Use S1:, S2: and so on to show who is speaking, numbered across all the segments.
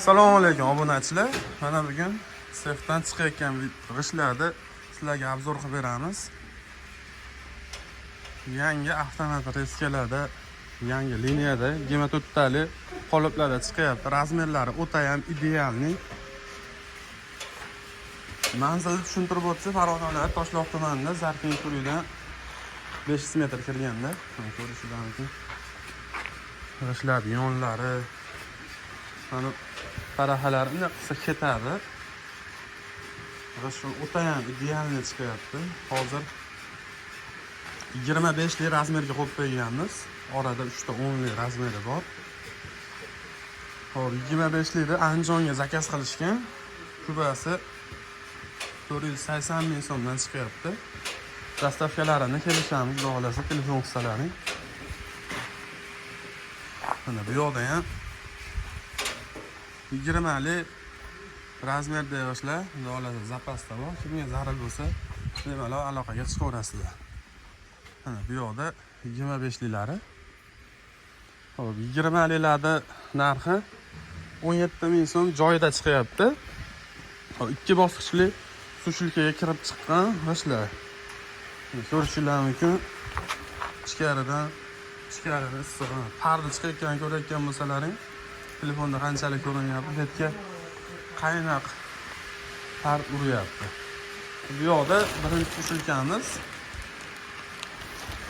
S1: Assalomu alaykum obunachilar. Mana bugun sexdan chiqayotgan g'ishtlarni sizlarga obzor qilib beramiz. Yangi avtomat reskalarda, yangi liniyada 24 tali qoliplarda chiqyapti. Razmerlari o'ta ham idealniy. Manzilni tushuntirib o'tsa, Farg'ona viloyati Toshloq tumanida Zarkin ko'lidan 500 metr kirganda, mana ko'rishingiz mumkin. G'ishtlar yonlari, mana tarahalari bunday qilsa ketadi. G'isht o'ta ham idealniy chiqyapti. Hozir 25 lik razmerga qo'yib qo'yganmiz. Orada 3 ta 10 lik razmeri bor. Hop, 25 likni Andijonga zakaz qilishgan. Kubasi 480 ming so'mdan chiqyapti. Доставка larini kelishamiz, xudo xohlasa, telefon qilsalaring. Mana bu yoqda ham 20 lik razmerda g'ishtlar, xudo xohlasa, zapasda bor. Kimga zarur bo'lsa, bemalol aloqaga chiqaverasizlar. Mana bu yoqda 25 liklari. Hop, 20 liklarni narxi 17 ming so'm joyida chiqyapti. Hop, ikki bosqichli сушилка ga kirib chiqqan g'ishtlar. Ko'rishingiz mumkin. Ichkaridan ichkarida issiq parda chiqayotganini ko'rayotgan bo'lsalaring, telefonda qanchalik ko'rinyapti, bu yerga qaynoq par uryapti. Bu yoqda birinchi сушилка miz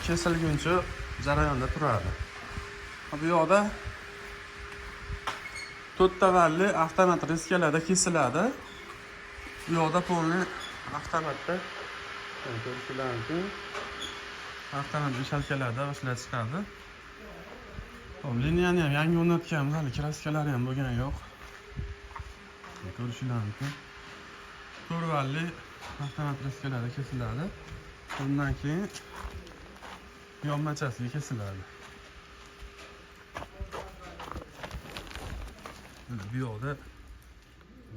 S1: kesilguncha jarayonda turadi. Bu yoqda to'rtta valli avtomat reskalarda kesiladi. Bu yoqda полный avtomatda, mana ko'rishingiz mumkin. Avtomat вешалка larda g'ishtlar chiqadi. Hop, liniyani ham yangi o'rnatganmiz, hali краска lari ham bo'lgani yo'q. Ko'rishingiz mumkin. To'rt valli avtomat reskalarda kesiladi. Undan keyin yonmachasiga kesiladi. Mana bu yoqda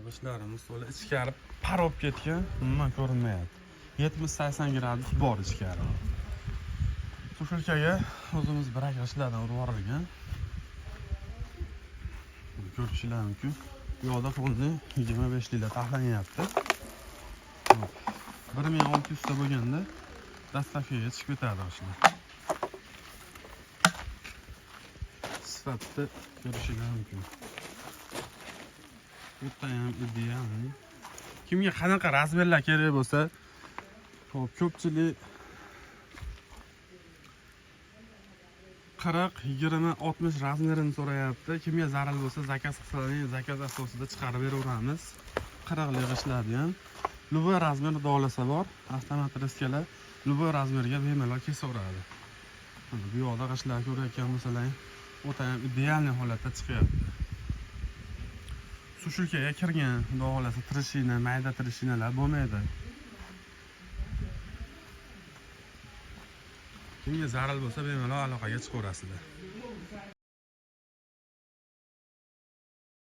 S1: g'ishtlarimiz to'la, ichkari par olib ketgan, umuman ko'rinmayapti. 70-80 gradus bor ichkari. Сушилка ga o'zimiz brak g'ishtlardan urib yuborilgan. Ko'rishingiz mumkin. Bu yoqda полный 25 liklar taxlanyapti. Hop. 1600 ta bo'lganda доставка ga chiqib ketadi g'ishtlar. Sifatni ko'rishingiz mumkin. O'ta ham идеальный. Kimga qanaqa razmerlar kerak bo'lsa, hop, ko'pchilik 40, 20, 60 razmerini so'rayapti. Kimga zarur bo'lsa, zakaz qilsalaring, zakaz asosida chiqarib beraveramiz. 40 lik g'ishtlarni ham любой razmer dolasa bor. Avtomat reskalar любой razmerga bemalol kesaveradi. Mana bu yoqda g'ishtlar ko'rayotgan bo'lsalaring, o'ta ham идеальный holatda chiqyapti. Сушилка ga kirgan, xudo xohlasa, трещина, mayda трещина lar bo'lmaydi. Kimga zarur bo'lsa, bemalol aloqaga chiqaverasizlar.